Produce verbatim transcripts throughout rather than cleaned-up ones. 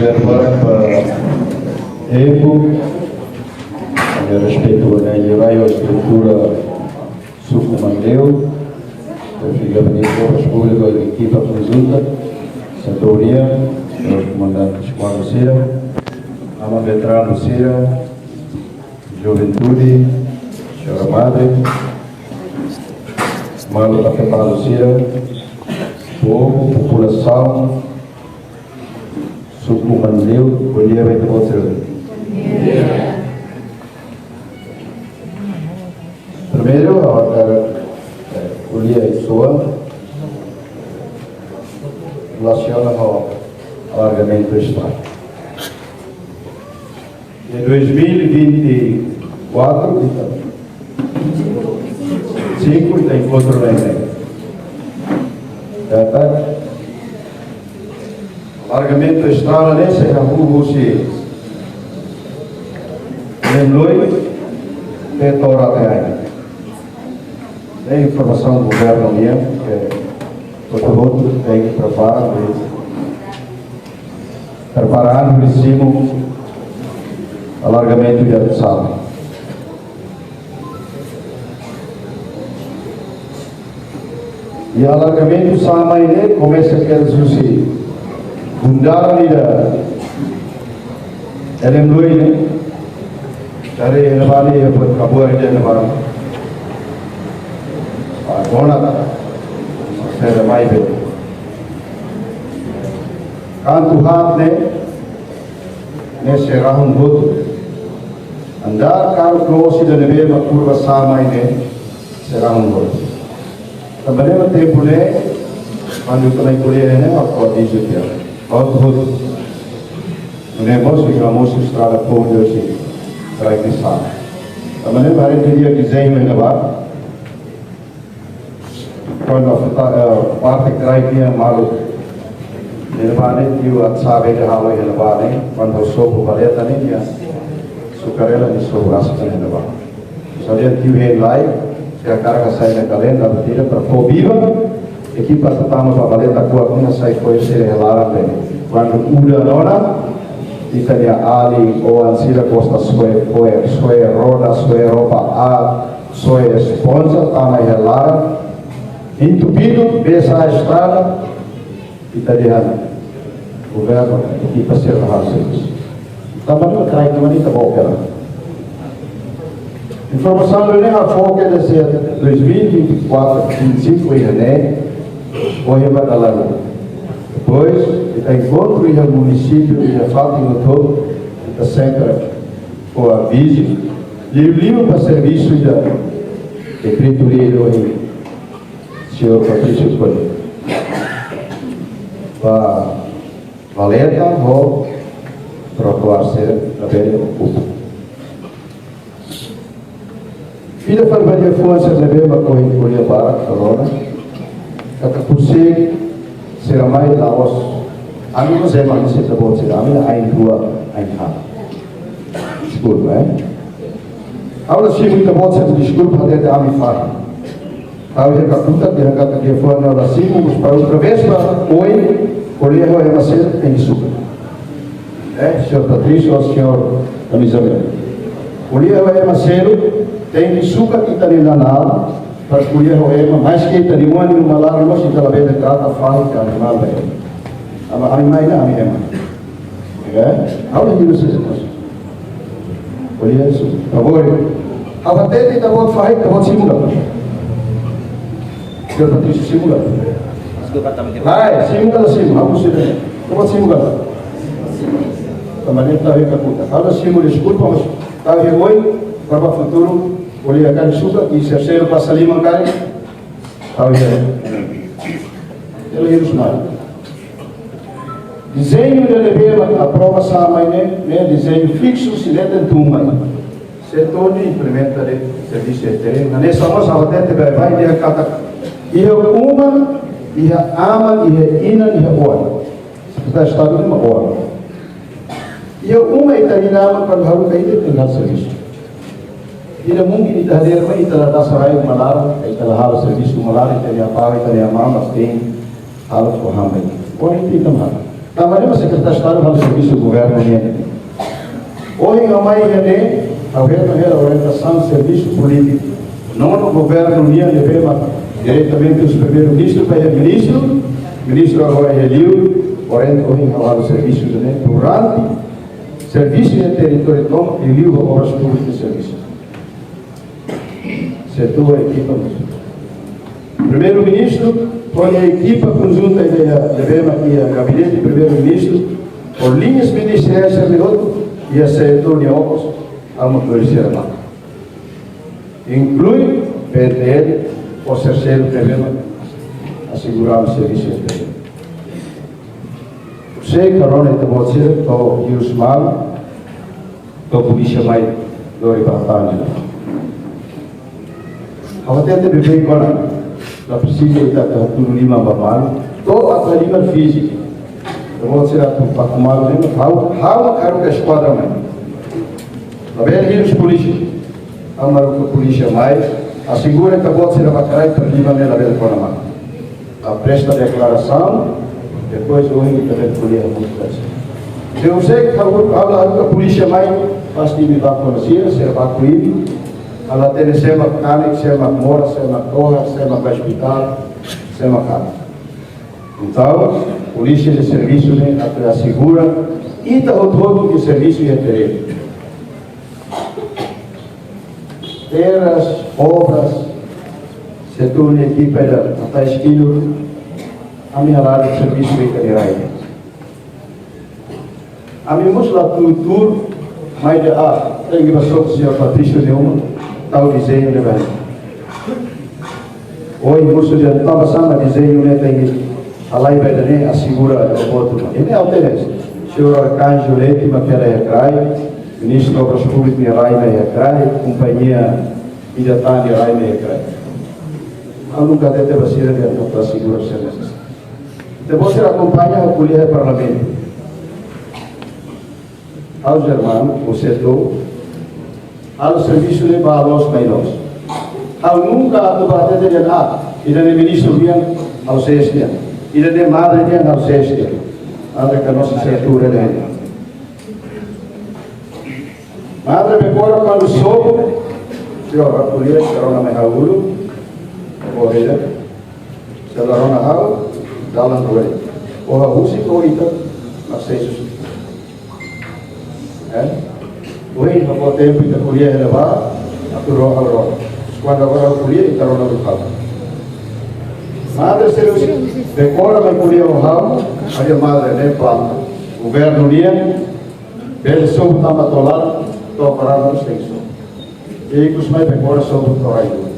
Agora para EPO, respeitu ba Na'i Jerai, estrutura Suku Manleu, Prefeitura Ministériu Obras Públikas, ekipa konjunta, Setorial, komandante eskuadra sira, aman veteranu sira, juventude, señora madre, maluk afetadu sira, povu, populasaun, Suku Manleu, bom dia ba ita-boot sira. Primeiru, ha'u hakarak, eh, ko'alia uitoan relasiona ho alargamentu estrada. Em dois mil e vinte e quatro, ita, cinco, ita enkontru ne'e. Data, alargamentu estrada ne'e sei hahú husi Lemloi to'o Torateai. Ne'e informasaun governu nian, ke hotu-hotu tenke prepara, prepara anu ritmu alargamentu iha sala. I alargamentu sala mai ne'e komesa kedas husi bundaran ida Lemloi ne'e, dari ne'ebá ne'e, iha buat kabuar ida ne'ebá. Ah, bona. Sera mai be. Kantu haat ne'e, ne'e sei rahun hotu. Andar karuk krosi ida ne'ebé mak kurva sala mai ne'e, sei rahun hotu. Tanba ne'e mak tempu ne'e, kuandu ita mai ko'alia ne'e, ha'u ko'alia di'ak. Hotu-hotu. Nune'e mós, iha mós estrada foun, Deus sei, será que sabe. Tanba ne'e, para entender que dezeñu ne'ebá, kuandu afeta, eh, parte kraik nian malu. Ne'ebá ne'e tiu atu sabe de halo ne'ebá ne'e, kuandu sobu valeta ne'e nia sukarela nia sobu rasa ne'ebá. Sabe tiu hein lai, se a karga sai na kalenda, tira para fó biba, ekipa tama ba valeta kuak ne'e sai foin sira iha laran ne'e. Kuandu udan ona, ita-nia alin, oan sira gosta soe, soe, soe roda, soe roupa, a, soe esponja, tama iha laran, entupidu, besa estrada, ita dehan governu, ekipa sira la halo servisu. Tanba ne'e kraik ne'e mak ita bá opera. Informasaun ne'e ha'u fó kedas iha dois mil e vinte e quatro, vinte e cinco iha ne'e, ohin ba dalan. Depois, ita enkontru iha munisípiu, iha fatin hotu, ita sempre fó avizu, liuliu ba servisu ida dekretu-lei ida ohin señór Patrício Coelho. Ba valeta ho trotoar sira labele okupa. Ida fali ba liafuan sira ne'ebé mak ohin ko'alia barak, ka rona. Katak konsege sira mai la'ós. Ami mós ema, ami sei ita-boot sira, ami la ain rua, ain haat. Deskulpa, eh? Ha'u la simu ita-boot sira, deskulpa, hatete ami fahi. Ha'u iha kakutak, iha katak liafuan ne'e ha'u la simu, mas para outra vez, para oin, ko'alia ho ema seluk tenke sukat. Eh, señór Patrício, señór Elizabeth. Ko'alia ho ema seluk tenke sukat ita-nia nanál, para ko'alia ho ema, maske ita-nia oan iha uma laran mós ita labele trata fahi ka animál be. Ami, ami mai ne'e, ami ema. Ya, ha'u la hirus sira mós. Ko'alia husi, favór. Ha'u hatete ita-boot fahi, ita-boot simu ka? Señór Patrício, simu ka? Deskulpa, tanba ne'e. Ai, simu ka la simu, ha'u husu de'it. Ita-boot simu ka? Tanba ne'e ita iha kakutak. Ha'u la simu, deskulpa, mas ita iha oin, para ba futuru, ko'alia karik sukat, i terseiro pasa liman karik. Ha'u iha. Ela hirus mai. Dezeñu ida ne'ebé mak aprova sala mai ne'e, ne'e dezeñu fiksu sei leten tun mai. Setór ne'e implementa de'it servisu iha terrenu. Hanesan mós ha'u hatete baibain dehan katak iha uma, iha aman, iha inan, iha oan. Sekretáriu Estadu ne'e mak oan. Iha uma ita-nia inan-aman kuandu haruka ita tenke halo servisu. Ita mungkin ita hadeer mai ita la dasa rai uma laran, ita la halo servisu uma laran, ita-nia apá, ita-nia amá mak tenke halo fó han ba ita. Oan ita, ita mak halo. Tanba ne'e mak Sekretáriu Estadu halo servisu governu nian. Ohin ha'u mai iha ne'e, ha'u hetan hela orientasaun servisu polítiku. Nonu governu nian ne'ebé mak diretamente husi Primeiru-Ministru ba iha Ministru, Ministru agora iha liur, porém ohin ha'u halo servisu ne'e durante servisu iha territóriu tomak, liuliu ba Obras Públikas servisu. Setór ekipa. Primeiru-Ministru, ho nia ekipa konjunta ida iha, ne'ebé mak iha Gabinete Primeiru-Ministru, ho liñas ministeriais sira hotu, iha setór nia okos, ha'u mak ko'alia sira ba. Inklui P T L, ho terseiro ne'ebé mak asegura servisu ne'e. Sei karona ita-boot sira, to'o hirus malu, to'o polísia mai lori ba hatán. Ha'u hatete beibeik ona, la presiza ita atu hatudu liman ba malu, to'o atu liman fíziku. Ita-boot sira atu baku malu ne'e, ha'u, ha'u mak haruka eskuadra mai. Labele hirus polísia. Ha'u mak haruka polísia mai, asegura ita-boot sira ba karai para liman ne'e labele kona malu. Ha'u presta deklarasaun, depois ohin ita bele ko'alia hamutuk. Se ha'u sei, ha'u, ha'u la haruka polísia mai, pasti imi baku ona sira, sira baku imi. Ha'u la hatene sé mak kanek, sé mak moras, sé mak tohar, sé mak ba ospitál, sé mak kanek. Entaun, polísia nia servisu ne'e atu asegura ita hotu-hotu nia servisu iha terrenu. Terras, obras, setór nia ekipa ida, atas kilo, ami hala'o servisu iha ita-nia rai. Ami mós la tuur, tuur, mai dehan, ah, tenke ba só señór Patrício nia uma, tau dezeñu ne'ebá. Ohin mós dehan tanba sá mak dezeñu ne'e tenke halai ba ida-ne'e, asegura boot ona. Ida-ne'e ha'u hatene. Señór Arcanjo Leite mak hela iha kraik, Ministru Obras Públikas nia rai mak iha kraik, kompañia ida tan nia rai mak iha kraik. Ha'u nunka hatete ba sira dehan atu asegura servisu. Depois sira akompaña ha'u ko'alia iha Parlamentu. Ha'u Germán, o setór, halo servisu ne'e ba loos mai loos. Ha'u nunka atu ba hatete dehan, ah, ida-ne'e ministru nian, ha'u ses nian. Ida-ne'e madre nian, ha'u ses nian. Madre ka nossa setór ne'e. Madre Becora kuandu sobu, señór, ha'u ko'alia, karona mai ha'u uluk, ha'u ko'alia, se la rona ha'u, dalan rua. Ou ha'u husik ou ita, mak sei susar. Eh? Ohin, ha'u tempu ita ko'alia hela ba, atu rona ha'u rona. Kuandu agora ha'u ko'alia, ita rona uluk ha'u. Madre sei husik, Becora mai ko'alia ho ha'u, ha'u dehan madre ne'e planta. Governu nian, bele sobu tanba to'o laran, to'o paradu mós tenke sobu. I ikus mai Becora sobu to'o rai-luan.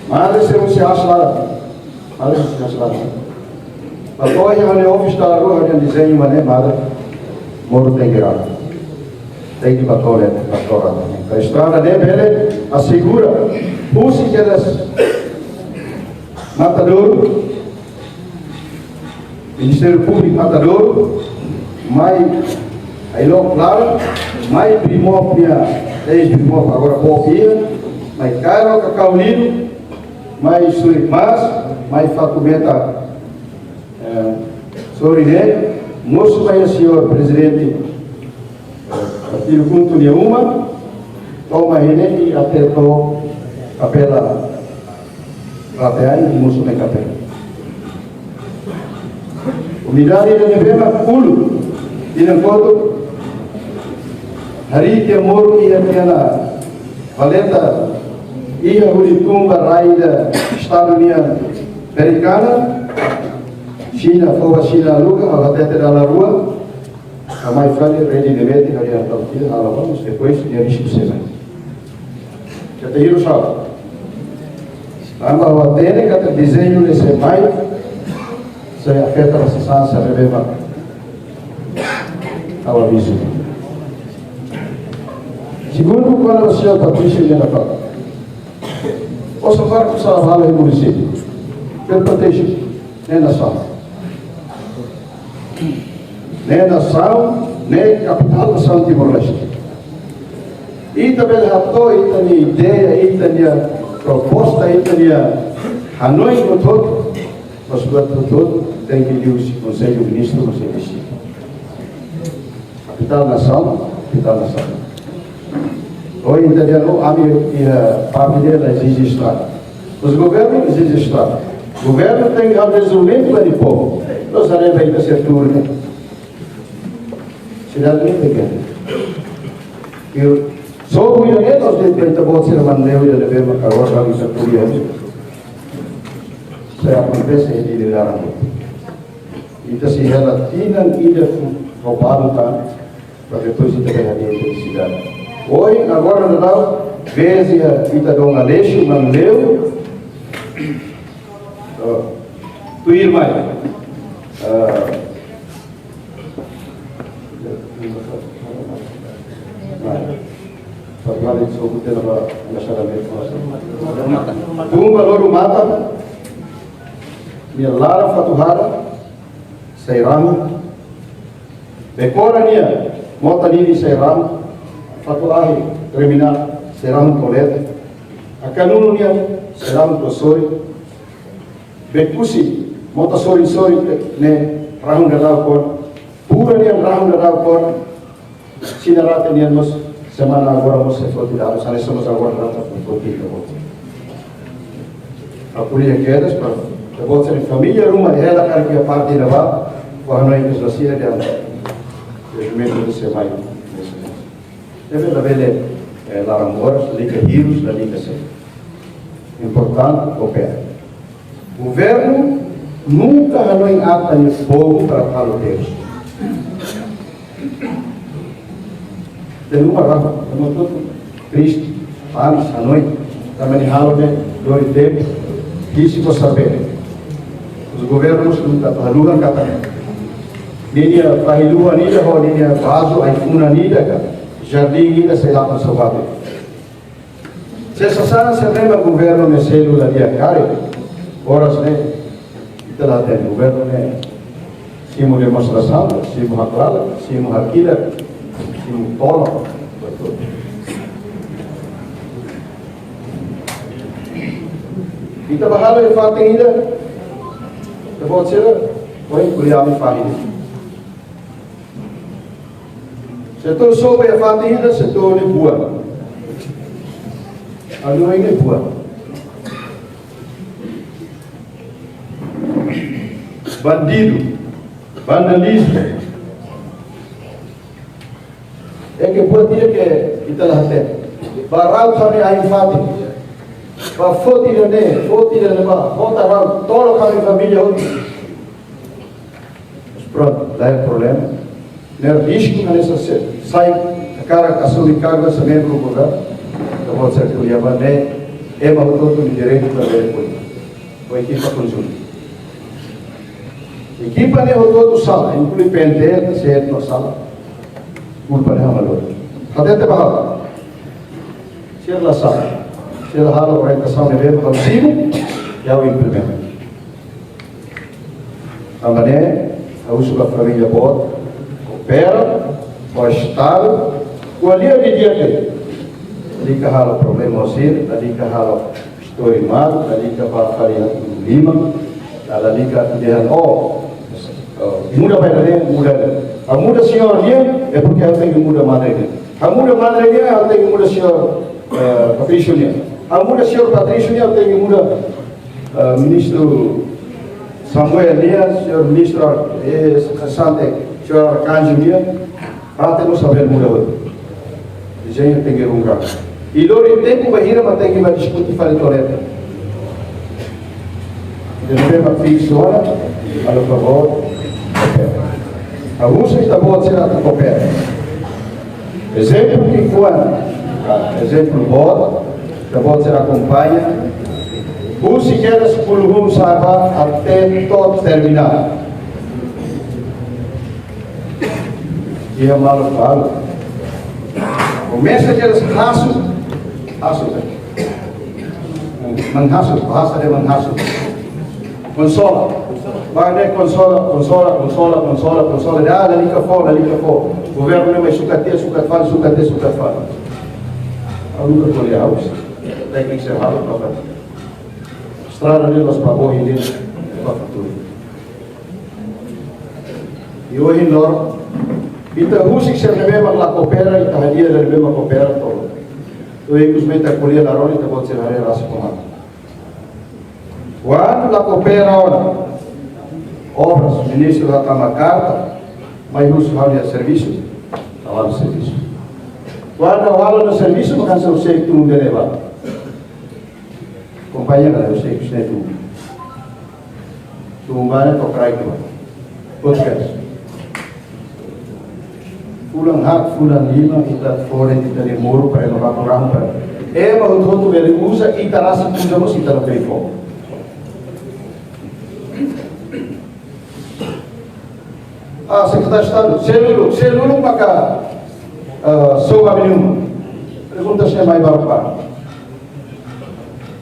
Madre sei husik aas laran. Madre sei husik aas laran. Ba to'o iha ha'u-nia office dala rua, ha'u-nia dezeñu mak ne'e, madre. Moru tenke rala. Tenke ba to'o laran, ba to'o laran. Ba estrada ne'e bele asegura. Husi kedas Matadouro, Ministériu Públiku Matadouro, mai Ailok Klaran, mai Brimob nia, eis Brimob agora Bob iha, mai Kairo Kakau Lino, mai Surik Mas, mai Fatumeta, eh, Sorine, mós mai señór Prezidente Partidu KHUNTO nia uma, to'o mai ne'e i até to'o Kapela Rateai i mós mai Kapela. Unidade ida ne'ebé mak uluk, inan kotuk, harii tiha moru iha tiha ona valeta, iha hodi tun ba rai ida Estadu nian Amerikana, Xina, fó ba Xina aluga, ha'u hatete dala rua, ha'u mai fali, redi ne'e metin, ha'u dehan tau kira, ha'u la vamos, depois, nia risku sena. Keta hirus ha'u. Tanba ha'u hatene katak dezeñu ne'e sei mai, sei afeta ba sasán sira ne'ebé mak ha'u avizu. Segundu, kona-ba señór Patrício nia nafatin. Osan barak sala bala iha munisípiu. Bele proteje. Ne'e nasaun. Ne'e nasaun, ne'e kapitál nasaun Timor-Leste. Ita bele hato'o ita-nia ideia, ita-nia proposta, ita-nia hanoin hotu-hotu, mas buat hotu-hotu tenke liuhusi Konsellu Ministru, Konsellu Ministru. Hospital Nasionál, Hospital Nasionál. Ohin ita dehan, ami, iha parte ida la ezije estrada. Mas governu ezije estrada. Governu tenke halo dezenvolvimentu ba ita-nia povu. Loos, haree ba ita setór ne'e. Sidade ne'e tenke. I só ohin ne'e, loos, ita-boot sira manderu ida ne'ebé mak agora ita ko'alia. Sei akontese iha Dili laran. Ita sei hela tinan ida fó balu tan, para depois ita bele hadi'a sidade. Ohin, agora daudaun, vez iha ita-nia Aleixo, Manleu, eh, tuirmai. Eh, Fernando, só botei na embaixada mesmo. Tun ba Loru Matan, nia laran fatuk haat, sei rahun. Bekora nia mota ninin sei rahun, fatuk ahi terminál sei rahun to'o leten. Akanunu nia sei rahun to'o sorin. Bekusi mota sorin-sorin ne'e rahun daudauk ona. Pura nia rahun daudauk ona. Sina rate nian mós semana agora mós sei foti dalan, sane somos agora rate foti ke bo. Ha'u ko'alia kedas para ita-boot sira-nia família ruma hela karik iha parte ne'ebá, para hanoin ke sira dehan dezenvolvimentu ne'e sei mai. Ne'ebé labele, eh, laran moras, lalika hirus, lalika sé. Importante koopera. Governu nunka hanoin atan nia povu para halo terus. Tenke uma raha, tenke tutu triste, panis, hanoin. Tanba nia halo ne'e lori tempu, hisi ko sabe. Os governos nunka haluha katak ninia fahi luan ida ho ninia vazu ai-funan ida ka jardín ida sei la konservadu. Se sasán se lembra governu ne'e selu la di'ak karik, oras ne'e ita la hatene governu ne'e simu demonstrasaun, simu haklalan, simu hakilar, simu tolok. Ita bá halo iha fatin ida, ita-boot sira, ohin ko'alia ami fahi. Setór sobu iha fatin ida, setór ne'e buat. Anu ne'e buat. Bandidu, vandalizmu. É ke buat ida ke ita la hatene. Bá rau kami ai fatin. Bá foti ida-ne'e, foti ida-ne'ebá, bota rau, tolok kami família hotu. Mas prontu, la iha problema. Ne'e risku hanesan se, sai, hakarak asume kargu hanesan membru governu. Ita-boot sira ko'alia ba ne'e, ema hotu-hotu iha direitu para bele ko'alia. Ho ekipa konjunta. Ekipa ne'e hotu-hotu sala, inklui P N T L, se no sala. Kulpa ne'e ha'u-nia. Hatete ba ha'u. Sira la sala. Sira halo orientasaun ne'ebé ha'u simu, ha'u implementa. Tanba ne'e, ha'u husu ba família boot, koopera, ho Estadu, ko'alia didi'ak. Lalika halo problema ho sira, lalika halo story mal, lalika bá fali atu lima, lalika dehan, oh, oh, muda ba ida-ne'e, muda ne'e. Ah, muda señór nian, é porque ha'u tenke muda madre nian. Ah, muda madre nian, ha'u tenke muda señór, eh, Patrício nian. Ah, muda señór Patrício nian, ha'u tenke muda, eh, ministru Samuel nian, señór ministru, eh, Sante, señór Arkanjo nian. Para tenke saber muda hotu. Dezeñu tenke rungga. I lori tempu bainhira mak tenke bá diskute fali to'o leten. Depois mak fixa ona, halo favór, koopera. Ha'u husu ita-boot sira atu koopera. Ezemplu ki'ikoan, ah, ezemplu boot, ita-boot sira akompaña. Husi kedas Puluhun sa'e bá até to'o terminál. Iha malu-malu. Komesa kedas hasoru, hasoru. Menghasoru, bahasa dehan menghasoru. Konsola. Bá ne'e konsola, konsola, konsola, konsola, konsola. Dehan lalika fó, lalika fó. Governu ne'e mai sukat tiha, sukat fali, sukat tiha, sukat fali. Ha'u nunka ko'alia haus. Teknik se halo, apa. Estrada ne'e la'ós ba ohin de'it, ba futuru. I ohin loron, Ita husik sira ne'ebé mak la koopera, ita hadi'a sira ne'ebé mak koopera tolo. Entaun ikus mai ita ko'alia la rona, ita-boot sira haree rasik ona. Kuandu la koopera ona, obras, ministru la tama karta, mai husu ha'u-nia servisu, ha'u halo servisu. Kuandu ha'u halo ha'u-nia servisu, mak hanesan husik tun bele ba. Kompañia ka husik, husik ne'e tun. Tun ba ne'e to'o kraik ba. Podcast. Fulan haat, fulan lima, ita fó de'it ita-nia moru para ema bá kurang para. Ema hotu-hotu bele uza, ita rasik uza mós ita la bele fó. Ah, Sekretáriu Estadu, seluk, seluk maka, eh, soba mínimo. Pergunta se mai baru pa.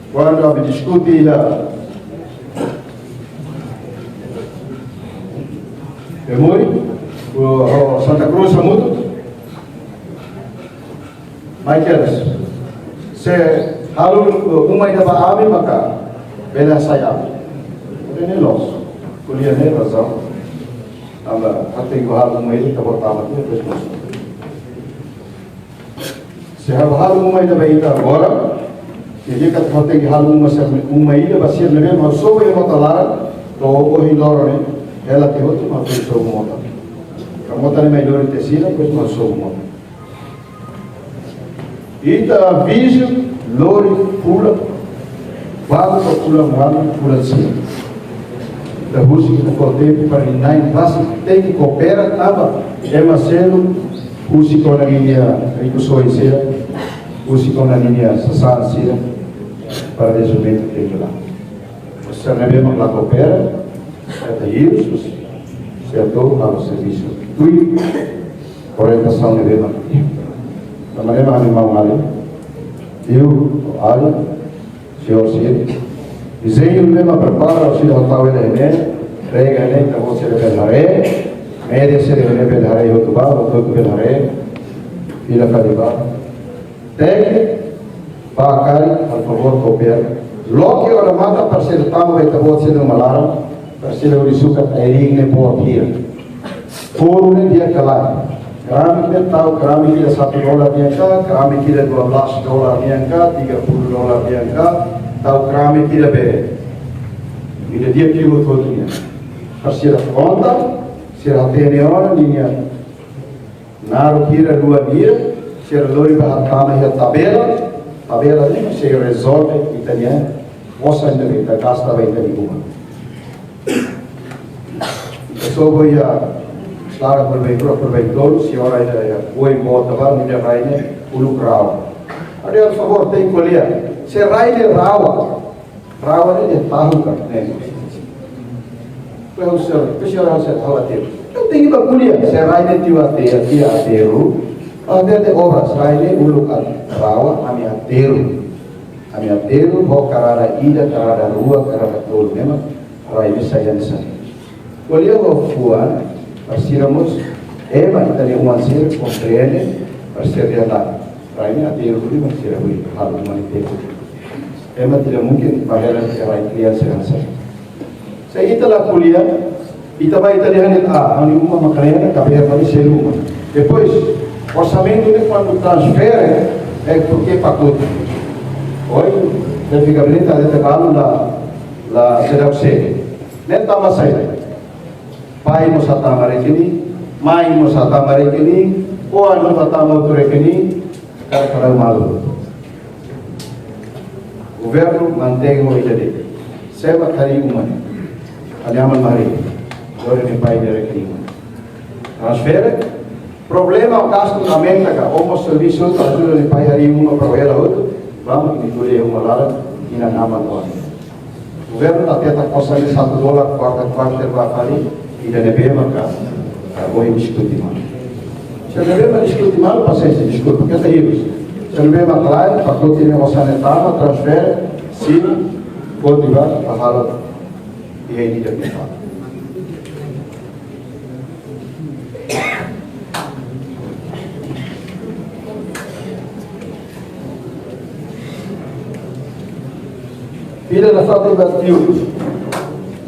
Kuandu ami diskute iha Bemuri, ho, ho Santa Cruz hamutuk. Michael, se halo uma ida ba ami maka bele sai ami. Ne'e loos. Ko'alia ne'e razaun. Tanba hateke halo uma ida ita-boot tama tiha, depois mós. Se ha'u halo uma ida ba ita agora, se di'ak atu hateke halo uma sira, uma ida ba sira ne'ebé mak sobu iha mota laran, to'o ohin loron ne'e, hela tiha hotu mak sobu mota. Ka mota ne'e mai lori tiha sira, depois mak sobu mota. Ita avizu lori fulan, balu to'o fulan, balu fulan sira. Ita husik, ita fó tempu para na'in-barak tenke koopera tanba ema seluk husik ona ninia rikusoin sira, husik ona ninia sasán sira para dezenvolvimentu tenke la'o. Sira ne'ebé mak la koopera, ita hirus, sira to'o halo servisu. Tuir orientasaun ne'ebé mak. Tanba ne'e mak ami maun-alin, tiu, alin, señór sira. Dezeñu ne'ebé mak prepara, sira tau iha ne'e, entrega iha ne'e, ita-boot sira bele haree, média sira bele haree, hotu ba, hotu bele haree, fila fali ba. Tékniku, ba karik, por favór, koopera. Loke odamatan para sira tama ba ita-boot sira-nia uma laran, para sira hodi sukat ai-riin ne'e boot hira. Furu ne'e di'ak ka lae. Keramik ne'e tau keramik ida satu dolar nian ka, keramik ida dua belas dolar nian ka, tiga puluh dolar nian ka, tau keramik ida be. Ida di'ak liu hotu nian. Para sira konta, sira hatene ona ninia naruk hira, lua hira, sira lori ba hatama iha tabela, tabela ne'e sei rezolve ita-nia osan ne'ebé ita gasta ba ita-nia uma. Ita sobu iha Sara por bem, por bem tolu, señora ida iha, oi, bota ba, nia rai ne'e uluk rawa. Ade, por favór, tenke ko'alia. Se rai ne'e rawa, rawa ne'e iha tahu ka, ne'e. Depois o senhor, depois o senhor acha que ela teve. Eu tenho que ko'alia, se rai ne'e tiu aterru, tiu aterru. Até de obras, rai ne'e uluk rawa, ami aterru. Ami aterru, ho karada ida, karada rua, karada tolu, ne'e mak rai ne'e sai hanesan ne'e. Ko'alia ho fuan, para sira mós, ema ita-nia oan sira, komprende, para sira dehan rai ne'e aterru, para sira hodi halo uma ne'e aterru. Ema tidak mungkin ba hela rai kriansa hanesan ne'e. Se ita la ko'alia, ita ba ita dehan, ah, ami uma mak ne'e, kabeer ami selu uma. Depois, orsamentu ne'e kuandu transfere, é porque pakote. Oi, se fica bonita, ita balu la, la, se dá o se. Ne'e tama sai. Pai mós hatama rekening, mãe mós hatama rekening, oan mós hatama outro rekening, kada kada malu. Governu mantein ho ida de'it. Sé mak harii uma ne'e? Ha'u-nia aman mak harii. Lori nia pai nia rekening. Transfere. Problema o gastu aumenta ka, o mós servisu ajuda nia pai harii uma para hela hotu. Vamos, nia ko'alia uma laran, inan-aman oan. Governu la teta kosar ne'e satu dolar, kuarta, kuarta ba fali, ida ne'ebé maka, ah, ohin diskute malu. Se ne'ebé mak diskute malu, pasiénsia, deskulpa, keta hirus. Se ne'ebé mak klaru, pakote ne'e osan ne'e tama, transfere, sin, foti ba, ba halo, i aí ida ke fala. Ida nafatin ba tiu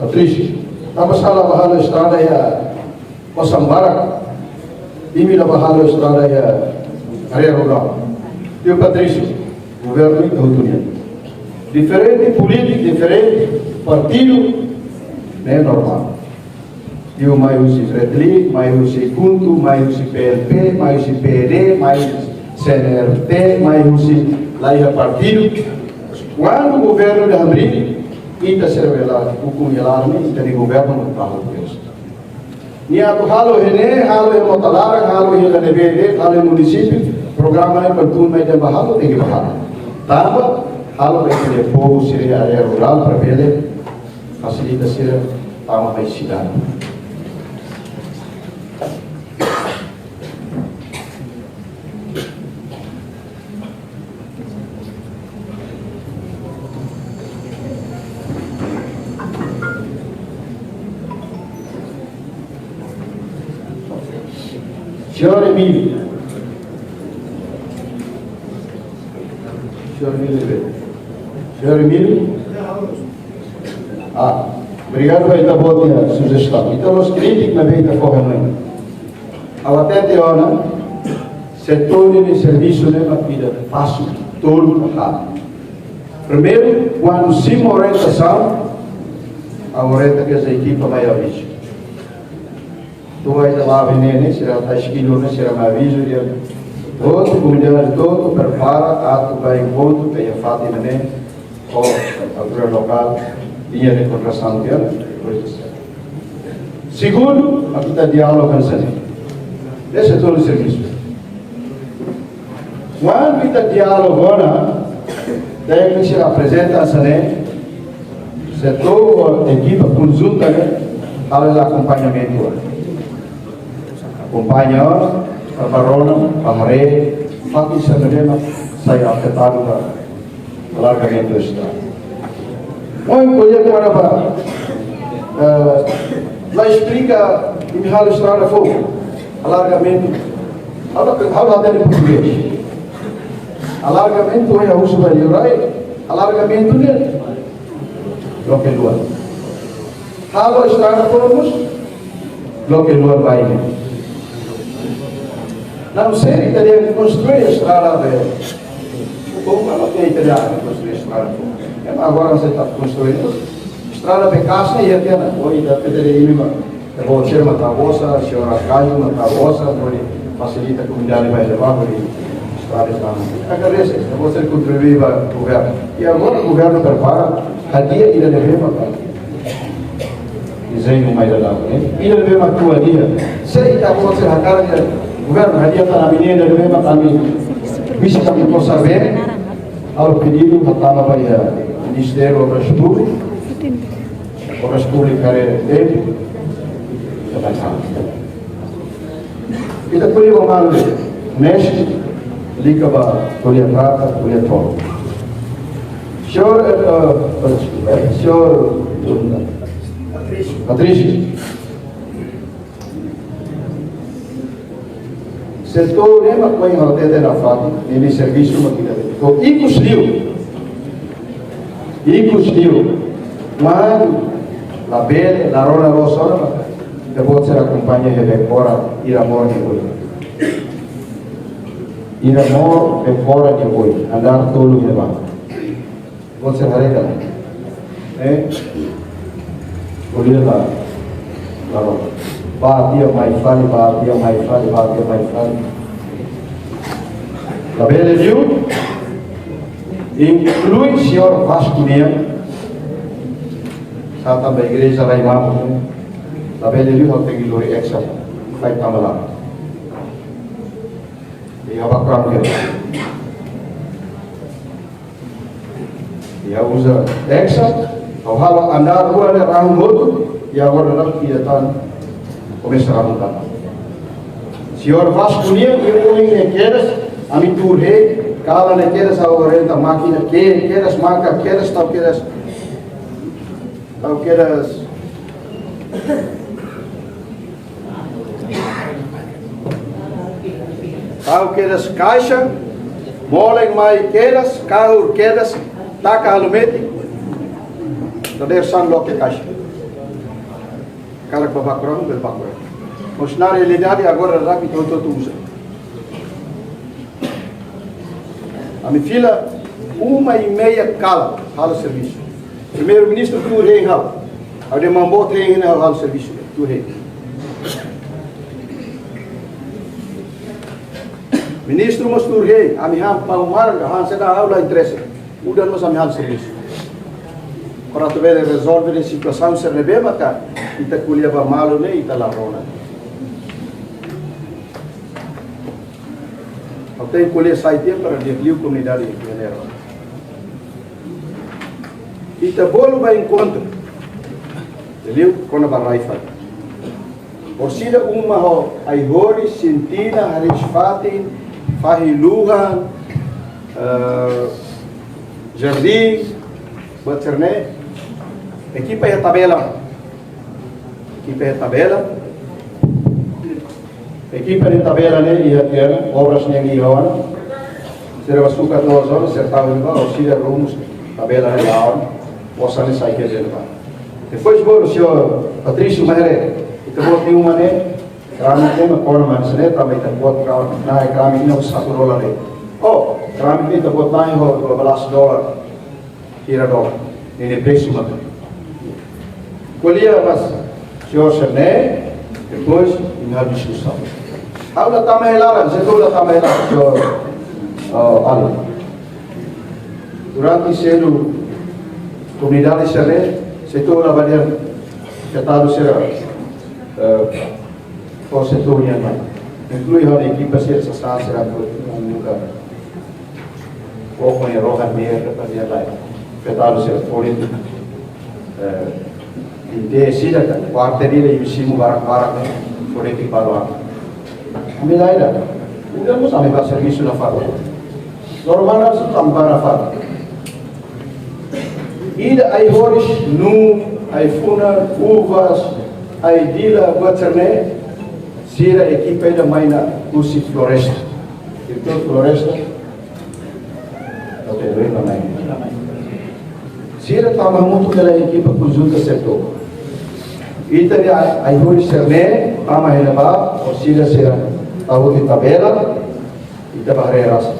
Patrício. Tanba sala ba halo estrada iha osan barak. Imi la bá halo estrada iha área rurál. Tio Patrício, governu ita hotu nian. Diferente polítiku, diferente partidu, ne'e normál. Tio mai husi Fretilin, mai husi KHUNTO, mai husi P L P, mai husi P D, mai husi C N R T, mai husi la iha partidu. Kuandu governu ida hamriik, ita sira bele ukun hela ne'e, ita-nia governu no tahu Deus. Nia atu halo iha ne'e, halo iha mota laran, halo iha ne'ebé de'it, halo iha munisípiu, programa ne'e para tun mai ita bá halo, tenke bá halo. Tanba halo ba ita-nia povu sira iha área rurál para bele fasilita sira tama mai sidade. Señór Emílio. Señór Emílio. Señór Emílio. Ah, obrigadu ba ita-boot nia sujestaun. Entaun, la'ós krítika, maibé ita fó hanoin. Ha'u hatete ona, setór ida servisu ne'e mak ida fasil, tolu ka haat. Primeiru, kuandu simu orientasaun, ha'u orienta ke ekipa mai avizu. To'o ita la'o iha ne'e, sira atu eskilu ne'e, sira mai avizu dehan, hotu, komunidade hotu, prepara atu bá enkontru, ke iha fatin ne'e, ho autoridade lokál, liña de koordenasaun tiha ona. Segundu, ita diálogu hanesan ne'e. Ne'e setór servisu. Kuandu ita diálogu ona, tékniku sira aprezenta hanesan ne'e, setór, ekipa konjunta ne'e, halo akompañamentu. Akompaña ona, para rona, para haree, fatin sira ne'ebé mak sai afetadu ba alargamentu estrada. Ohin ko'alia kona-ba, eh, la esplika, imi halo estrada foun, alargamentu. Ha'u la, ha'u la hatene portugés. Alargamentu, ohin ha'u husu ba liurai, alargamentu ne'e loke luan. Halo estrada foun mós, loke luan ba imi. Não sei, ita dehan konstrui estrada be. Bom, mas não tem italiano konstrui estrada. É, mas agora você está construindo estrada be casa e até na, oi, da P D M, mas eu vou ser uma tabosa, senhora Caio, uma tabosa, vou fasilita komunidade mai leba, vou estrada, estrada. Agradece, eu vou ser contribuir para o governo. E agora o governo prepara, a dia ida de bem, papai. Dezeñu mai daudaun, eh? Ida ne'ebé mak atu hadi'a. Se ita-boot sira hakarak dehan governu hadi'a tan ami-nia ida ne'ebé mak ami, vizita ami kosa be, halo pedidu, hatama ba iha Ministériu Obras Públikas, Obras Públikas, haree tempu, ita bá. Ita ko'alia ba malu, mestre, liga ba ko'alia prata, ko'alia tolo. Señór, eh, eh, deskulpa, eh, señór Patrício. Setór ne'e mak ohin ha'u hatete nafatin, nia servisu mak ida. Ko ikus liu. Ikus liu. Mas labele, la rona loos ona, ita-boot sira akompaña iha Bekora, Iramor nia oin. Iramor, Bekora nia oin. Andár tolu iha ne'ebá. Ita-boot sira haree ka lae? Eh? Ko'alia la, la rona. Bá tiha mai fali, bá tiha mai fali, bá tiha mai fali. Labele liu, inklui señór Vasco nian, sá tanba igreja rai mamuk, labele liu, ha'u tenke lori Excel, fai tama laran. Iha Bakurang ke. Iha uza Excel, ha'u halo andár rua ne'e rahun hotu, iha agora la iha tan, komesa rahun tan. Señór Vasco nian, nia ohin ne'e kedas, ami tuur hein, kalan ne'e kedas, ha'u orienta mákina, ke, kedas maka, kedas tau, kedas tau, kedas tau, kedas kaixa, molen mai kedas, kahur kedas, taka halo metin, dadeer-saan loke kaixa. Karik ba Bakurang, bele Bakurang. Funsionáriu realidade agora rápidu hotu-hotu uza. Ami fila uma e meia kalan halo servisu. Primeiru-Ministru tuur hein halo. Ha'u dehan maun boot hein ha'u halo servisu. Tuur hein. Ministru mós tuur hein, ami han pau mar, han seda ha'u la interese. Udan mós ami halo servisu. Para atu bele rezolve situasaun sira ne'ebé maka ita ko'alia ba malu ne'e ita la rona. Ha'u tenke ko'alia sai tiha para di'ak liu komunidade Janeiro. Ita bolu ba enkontru. Di'ak liu kona-ba rai-fatin. Orsida uma ho ai-horis, sintina, hariis-fatin, fahi-luhan, eh, jardín, buat sira-ne'e. Ekipa iha tabela. Ekipa iha tabela. Ekipa iha tabela ne'e iha tiha ona, obras ne'e iha ona. Sira bá sukat loos ona, sira tau iha ona, orsida rumus tabela ne'e iha ona. Osan ne'e sai ke iha ona. Depois bolu señór Patrício Mahere, ita-boot nia uma ne'e, keramik ne'e mak kona mak hanesan ne'e, tanba ita-boot keramik, na'i keramik ne'e satu dolar ne'e. Oh, keramik ne'e ita-boot na'i ho dua belas dolar. Hira dolar. Ne'e nia presu maka. Ko'alia ba señór sira-ne'e, depois ita halo diskusaun. Ha'u la tama iha laran, setór la tama iha laran, señór, eh, Ali. Durante seluk komunidade sira-ne'e, setór la badian, afetadu sira, eh, ho setór nian mai. Inklui ha'u-nia ekipa sira sasán sira buat nunka. Poko nia rohan merda para dia lai. Afetadu sira foli. Eh, ita sira ka, kuarta dia lai simu barak-barak ne'e, foli ke barak. Ami lae ida. Udan mós ami bá servisu nafatin. Normal sira tama ba nafatin. Ida ai-horis, nuu, ai-funan, uvas, ai-dila, buat sira-ne'e, sira ekipa ida mai husi floresta. Diretór floresta, oke, dois na mai. Sira tama hamutuk ho ekipa konjunta setór. Ita-nia ai-horis sira-ne'e, tama iha ne'ebá, orsida sira tau iha tabela, ita bá haree rasik.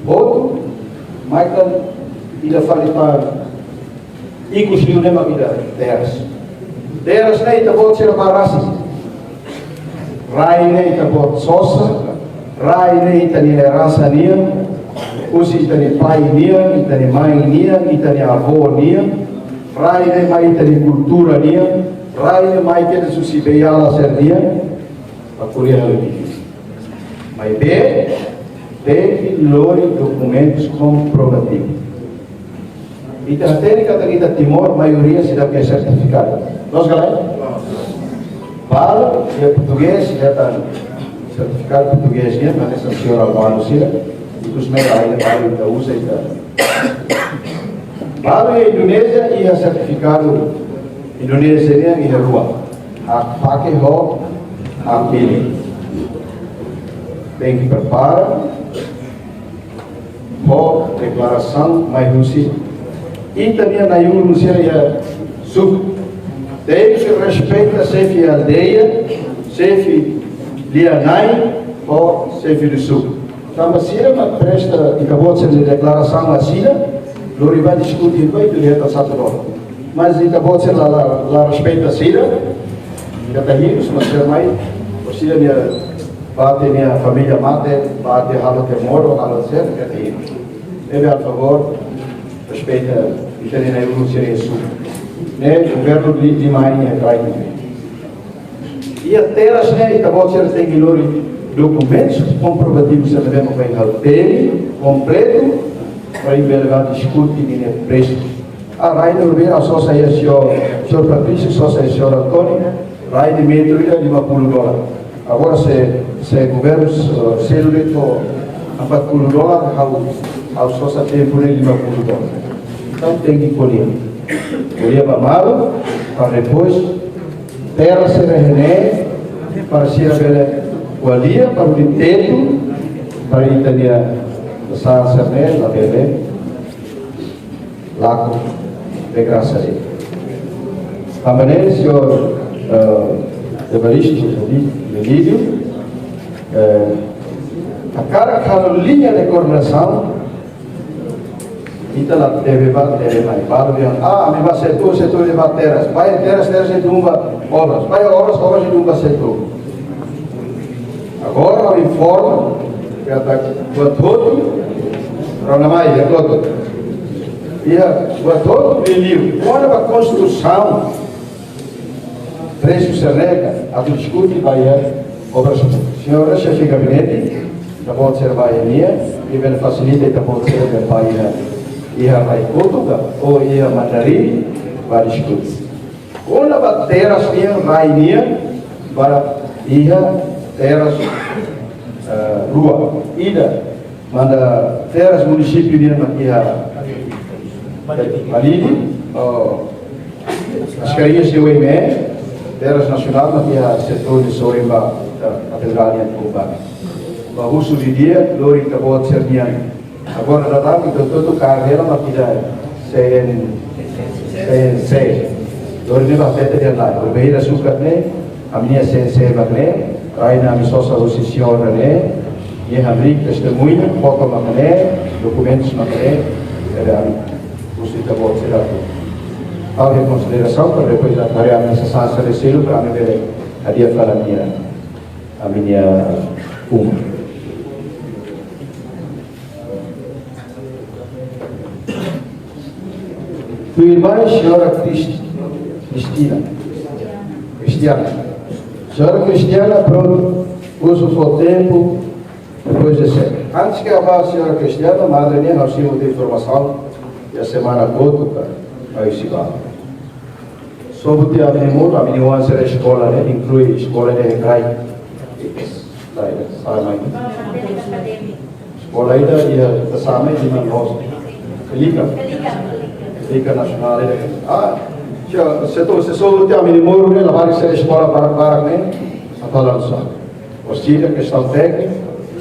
Hotu, mai tan ida fali tan ikus liu ne'e mak ida teras. Teras ne'e ita-boot sira bá rasik. Rai ne'e ita-boot sosa, rai ne'e ita-nia heransa nian, husi ita-nia pai nian, ita-nia mãe nian, ita-nia avó nian, rai ne'e mai ita-nia kultura nian, rai ne'e mai kedas husi beiala sira nian, bá ko'alia halo difísil. Maibé, tenke lori dokumentus komprovativus. Ita hatene katak ita Timor, maioria seidauk iha sertifikadu. Loos ka lae? Balu iha portugés, iha tan sertifikadu portugés nian, hanesan señór Albano sira, ikus mera ainda balu ita uza ita. Balu iha Indonézia iha sertifikadu Indonézia nian iha rua. Hak pake ho hak milik. Tenke prepara ho deklarasaun mai husi ita-nia na'i-ulun sira iha suku. Tenke respeita xefe aldeia, xefe lia-na'in, ho xefe de suku. Tanba sira mak presta, ita-boot sira-nia deklarasaun asina, lori bá diskute ba ita hetan satu dolar. Mas ita-boot sira la, la, la respeita sira, ita tahinus, mas sira mai, sira-nia, bá tiha nia família mate, bá tiha halo terremotu, halo sira, ita tahinus. Ne'ebé, por favór, respeita, ita-nia na'i-ulun sira iha suku. Ne'e, governu di, di mai, ne'e, trai, ne'e. Iha teras ne'e, ita-boot sira tenke lori dokumentus komprovativus sira ne'ebé mak bainhira teli, kompletu, para ita bele bá diskute ninia presu. Ah, rai ne'ebé ha'u sosa iha señór, señór Patrício, sosa iha señór António, rai ne'e metru ida lima puluh dolar. Agora se, se governu, eh, selu de'it ho empat puluh dolar, ha'u, ha'u sosa tempu ne'e lima puluh dolar. Entaun tenke ko'alia. Ko'alia ba malu, para depois teras sira iha ne'e, para sira bele ko'alia, para bele tetu, para ita-nia sasán sira-ne'e labele lakon de grasa de. Tanba ne'e, señór, eh, Evaristo Melídio, eh, hakarak halo liña de koordenasaun, ita la debe ba, debe mai. Balu dehan, ah, ami ba setór, setór dehan ba terras. Ba iha terras, terras dehan ba obras. Ba iha obras, obras dehan ba setór. Agora, informa, katak buat hotu, rona mai, iha hotu. Iha buat hotu, liuliu. Kona-ba konstrusaun, presu sira-ne'e ka, atu diskute ba iha obras. Señór Xefe Gabinete, ita-boot sira ba iha nia, i bele fasilita ita-boot sira bele ba iha, iha rai kotuk ka, ou iha Mandarin, ba diskute. Kona-ba terras nian, rai nian, ba iha terras, eh, rua. Ida, manda terras munisípiu nian mak iha Balide, oh, As Cariñas de Oimé, terras nasionál mak iha setór de Sorin ba, eh, Katedrál nian Cuba. Ba husu didi'ak, lori ita-boot sira-nian. Agora daudaun ita hotu-hotu kaer hela mak ida C N, C N C. Lori ne'e ba fete dia lai. Beira sukat ne'e, ami-nia C N C mak ne'e, rai ne'e ami sosa husi señór ne'e, nia hamriik testemuña, foto mak ne'e, dokumentus mak ne'e, ida ami husu ita-boot sira atu tau iha konsiderasaun, para depois atu haree ami-nia sasán sira seluk, para ami bele hadi'a fali ami-nia, ami-nia uma. Tuirmai, señora Cris-, Cristina. Cristiana. Señora Cristiana, prontu, husu fó tempu, depois de ser. Antes ke ba señora Cristiana, madre nian, ha'u simu tiha informasaun, iha semana kotuk, ka, mai husi ba. Sobu tiha ami-nia moru, ami-nia oan sira eskola ne'e, inklui eskola ne'e, Rai. Rai, Rai, Rai. Eskola ida iha Tasamai di man los. Pelika. Pelika nasionál ida. Ah, se, se to, se sobu tiha ami-nia moru ne'e, labarik sira eskola barak-barak ne'e, atu halo sá. Orsida kestaun tékniku,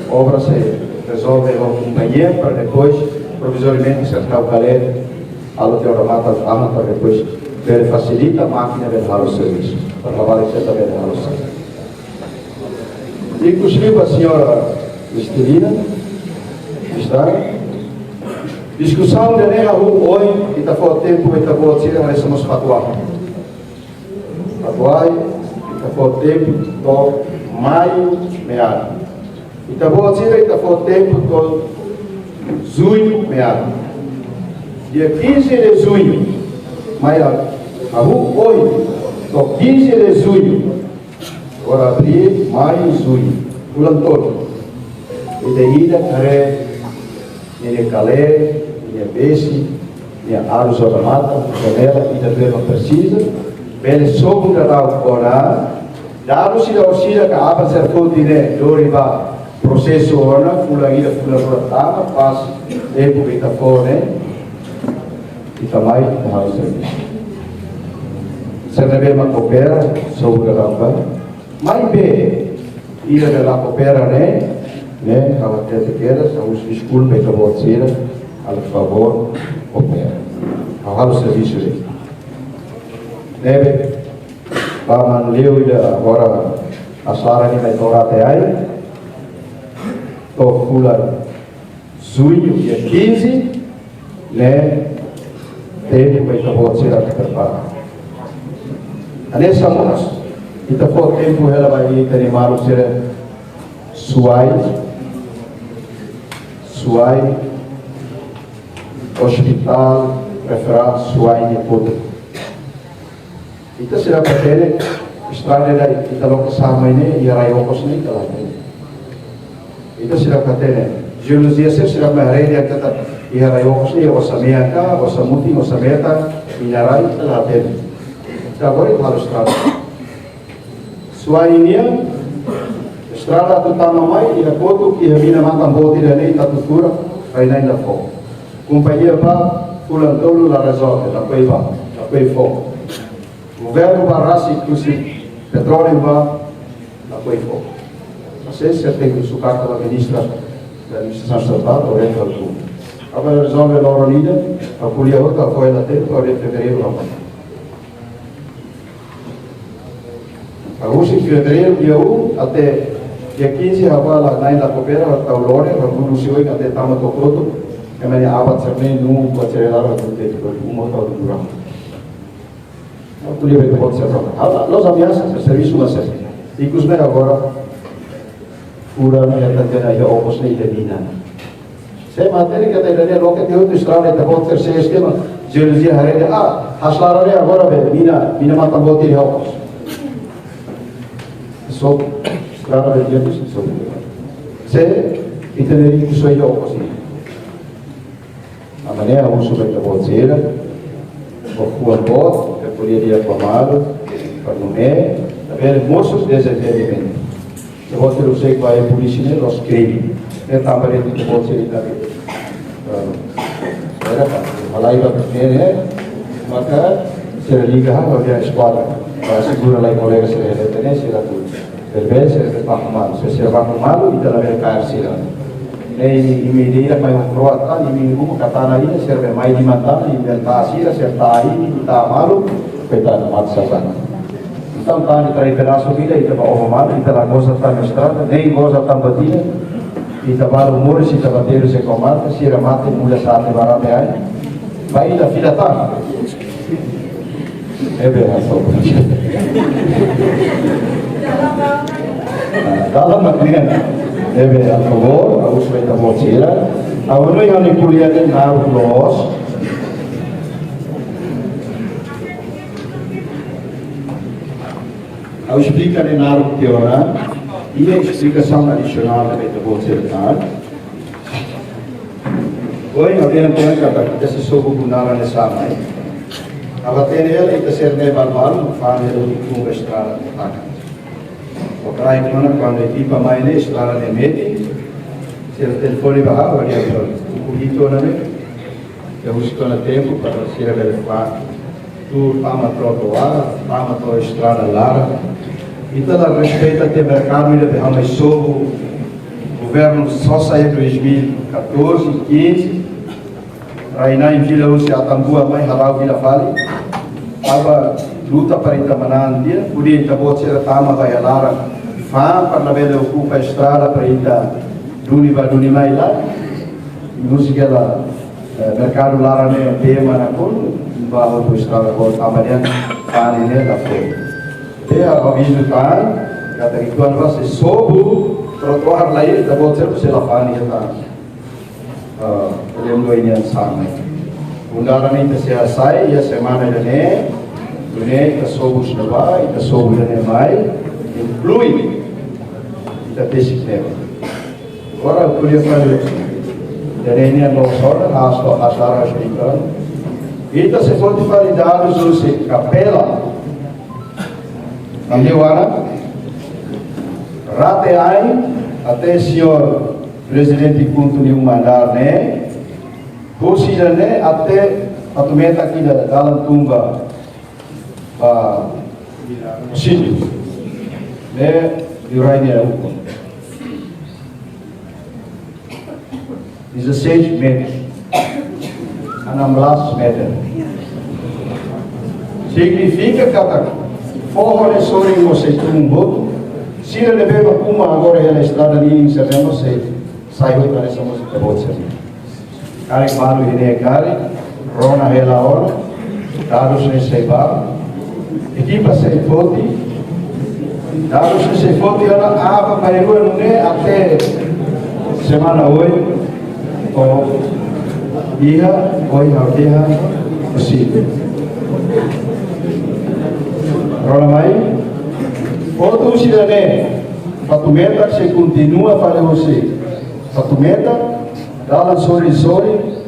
obra sei rezolve ho kompañia para depois, provizoriamente, sei tau kalere, halo tiha odamatan, para depois bele fasilita mákina bele halo servisu. Para labarik sira bele halo servisu. Inkluzive ba señora Cristina, está. Diskusaun ida-ne'e hahú ohin, ita fó tempu, ita-boot sira, haree se mós patuá. Patuá, ita fó tempu to'o maiu meadu. Ita-boot sira, ita fó tempu to'o juñu meadu. Dia quinze de junho, mai hahú ohin, to'o quinze de junho. Agora abríl, maiu, juñu. Fulan tolu. Ida-idak haree ninia kalere, ninia besi, ninia arus odamatan, janela, ida-ne'ebé mak presiza. Bele sobu daudaun ona. Dadus sira orsida ka aban sira foti ne'e, lori ba prosesu ona, fulan ida, fulan rua tama, pas tempu ita fó ne'e, ita mai, ita halo servisu. Sira ne'ebé mak koopera, sobu daudaun ba. Maibé, ida ne'ebé la koopera ne'e, ne'e, ha'u hatete kedas, ha'u husu deskulpa ba ita-boot sira, halo favór, koopera. Ha'u halo servisu de'it. Ne'ebé, ba maun-alin ida agora, a sala ni mai tora te ai, to'o fulan juñu, dia quinze, ne'e, tempu ba ita-boot sira prepara. Hanesan mós, ita fó tempu hela ba ita-nia maluk sira Suai, Suai, Hospital Referral Suai nia kotuk. Ita seidauk hatene, estrada ida ita loke sa'e mai ne'e, iha rai okos ne'e, ita la hatene. Ita seidauk hatene. Jeolojia sira seidauk mai haree dehan katak iha rai okos ne'e, osan mean ka, osan mutin, osan metan, mina rai, ita la hatene. Ita agora ita halo estrada. Suai nian, estrada atu tama mai, iha kotuk, iha mina matan boot ida-ne'e, ita atu furak, rai-na'in la fó. Kompañia bá, fulan tolu la rezolve, lakohi bá, lakohi fó. Governu bá rasik husi petróleu bá, lakohi fó. Mas ese tenke husu karta ba ministra da Administrasaun Estatal, orienta tuir. Agora rezolve loron ida, ha'u ko'alia hotu, ha'u fó hela tempu, to'o dia fevereiru, ha'u bá. Husi fevereiru dia um até dia quinze, ha'u bá la, na'in la koopera, ha'u tau lore, ha'u buat husi oin até tama to'o kotuk, ema nia abat sira-ne'e, nunka sira la kontente, ha'u uma ha'u durante. Ha'u ko'alia ba ita-boot sira. Ha'u la, la'ós ameasa, servisu mak hanesan ne'e. Ikus ne'e agora, furak ne'e, ita hatene iha okos ne'e ita mina. Sé mak hatene katak ita-nia loke tiha hotu estrada, ita-boot sira sei estimu, jeologia haree de'it, ah, hanesan laran ne'e agora be, mina, mina matan-boot iha okos. So, estrada be dia tu, so. Sé, ita-nia ikus iha okos ne'e. Tanba ne'e ha'u husu ba ita-boot sira, ba fuan boot, ba ko'alia di'ak ba malu, para nune'e labele mosu dezentendimentu. Ita-boot sira husik ba polísia ne'e la'ós krime. Ne'e tanba de'it ita-boot sira ita, eh, era kan, halai ba ne'e, maka sira liga ha, ba dia eskuadra. Para segura lai kolega sira, hatene sira tu. Bele sira bá malu, se sira bá malu, ita labele kaer sira. Ne'e imi, imi ida-idak mai ho kroat tan, imi ruma katana ida, sira bele mai di matan, imi bele ta sira, sira ta imi, ita malu, koitadu mate sabat. Entaun, tan ita trai pedasu ida, ita bá oho malu, ita la goza tan estrada, nein goza tan batina, ita balu moris, ita bateru se komata, sira mate, muda sate barate ai, ba ita fila tan. Ne'ebé ha'u só. Ah, dalam mak ne'e. Ne'ebé ha'u favór, ha'u husu ba ita-boot sira. Ha'u hanoin ha'u-nia ko'alia ne'e naruk loos. Ha'u esplika ne'e naruk tiha ona. Iha esplikasaun adisionál ba ita-boot sira tan. Ohin ha'u dehan tiha ona katak ita sei sobu buat naran ne'e sama, eh. Ha'u hatene hela ita sira-ne'e balu-balu fa'an hela hotu tunba estrada taka. Ohin tiha ona kuandu ekipa mai ne'e estrada ne'e metin, sira telefone ba ha'u, ha'u dehan tiha ona. Ukun hitu ona ne'e, ita husu tiha ona tempu para sira bele fa'an. Tuur tama trotoar, tama to'o estrada laran. Ita la respeita tiha merkadu ida be ha'u mai sobu governu sosa iha dois mil e catorze, quinze. Rai-na'in fila husi Atambua mai hala'o fila fali. Tanba luta para ita manán tiha, hodi ita-boot sira tama ba iha laran. Fa'an para labele okupa estrada para ita duni bá duni mai lae. Múzika la, eh, merkadu laran ne'e be mana kon, ba hotu estrada kon, tanba dehan fa'an ne'e la fó. Be avizu tan, katak ita-boot sira sei sobu trotoar lai, ita-boot sira sei la fa'an iha tan. Ah, lembro ini yang sama. Bundaran ita sei hasai, iha semana ida-ne'e, nune'e ita sobu sira bá, ita sobu ida-ne'e mai, inklui ita-boot sira-ne'e. Agora, ko'alia fali, ida-ne'e nian loos ona, ha'u só, ha'u só esplika. Ita sei foti fali dadus husi Kapela. Ami wana, rate ain, até señór Prezidente Kuntu nia uma andár ne'e, husi ida-ne'e até Fatumeta ida dalan tun ba, ba sítio. Ne'e, liurai nia ukun. Dezasseis metros. Enam belas meter. Signifika katak foho ne'e sorin mós sei tun hotu. Sira ne'ebé mak uma agora iha estrada ninin sira-ne'e mós sei sai hotu, hanesan mós ita-boot sira. Karik balu iha ne'e karik, rona hela ona, dadus ne'e sei bá, ekipa sei foti, dadus ne'e sei foti ona aban-bainrua nune'e até semana oin, to'o iha, ohin ha'u dehan husi. Rona mai, hotu husi ida-ne'e, Fatumeta sei kontinua fali husi Fatumeta, dalan sorin-sorin,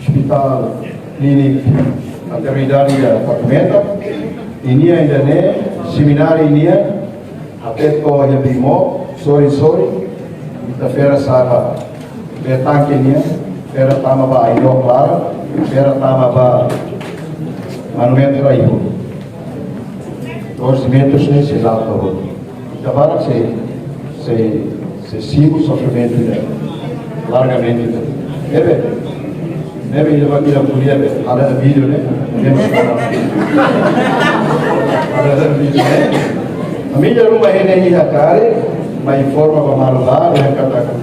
Ospitál Klinik Maternidade iha Fatumeta, i nia ida-ne'e, semináriu nian, até to'o iha Bimó, sorin-sorin, ita fera sa'e ba, be tanke nian, fera tama ba Ailok laran, fera tama ba Monumentu Raihu. Doze metros ne'e sei la'o ba hotu. Ita barak sei, sei, sei simu sofrimentu ne'e. Largamente ne'e. Ne'ebé, ne'ebé ida-ne'e mak ita ko'alia be, halo vídeo ne'e. Halo vídeo ne'e. Ami-nia ruma ne'e iha karik, mai informa ba malu ba, dehan katak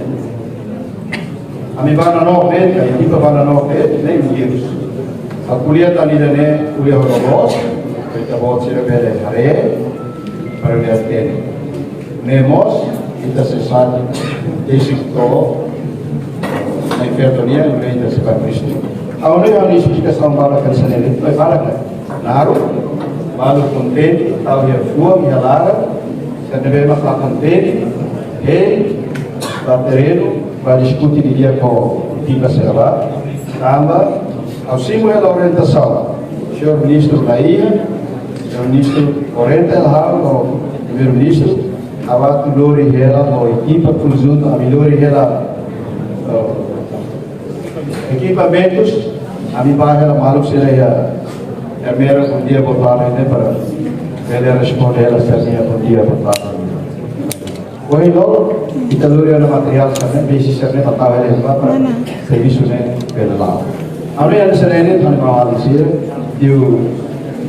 ami bá nanook de'it, ka ekipa bá nanook de'it, ne'e vírus. Ha'u ko'alia tan ida-ne'e, ko'alia ho loloos, ita-boot sira bele haree, para bele hatene. Ne'e mós, ita sei sai, desi to'o, na infernu nian, ne'e ita sei bá Kristu. Ha'u hanoin esplikasaun barak hanesan ne'e, barak ne'e. Naruk, balu kontente, tau iha fuan, iha laran, sira ne'ebé mak la kontente, hein, bá terrenu, bá diskute didi'ak ho ekipa sira bá, tanba, ha'u simu hela orientasaun, señór ministru la iha, señór ministru orienta hela ha'u, ho primeiru-ministru, ha'u atu lori hela, ho ekipa konjuntu, ami lori hela, eh, ekipamentus, ami bá hela maluk sira iha Ermera, bondia, botarde, ne'e para bele responde hela sira-nia bondia, botarde. Ohin loron, ita lori ona materiál sira-ne'e, besi sira-ne'e, bá tau hela iha ne'ebá para servisu ne'e bele la'o. Ami hanesan ne'e, tan mau ali sira, tiu,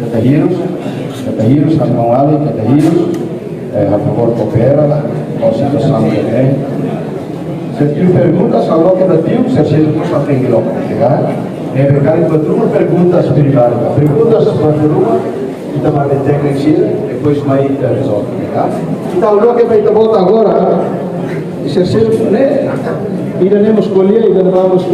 keta hirus, keta hirus, tan mau ali, keta hirus, eh, a favór koopera ho situasaun ne'e. Se tiu pergunta, sá loke ba tiu, se tiu pergunta, tenke loke, ya. Ne'ebé karik buat ruma perguntas primárias. Perguntas buat ruma, ita bá detekta sira, depois mai ita rezolve, ya. Ita loke ba ita-boot agora, se tiu ne'e, ida-ne'e mós ko'alia, ida-ne'e mós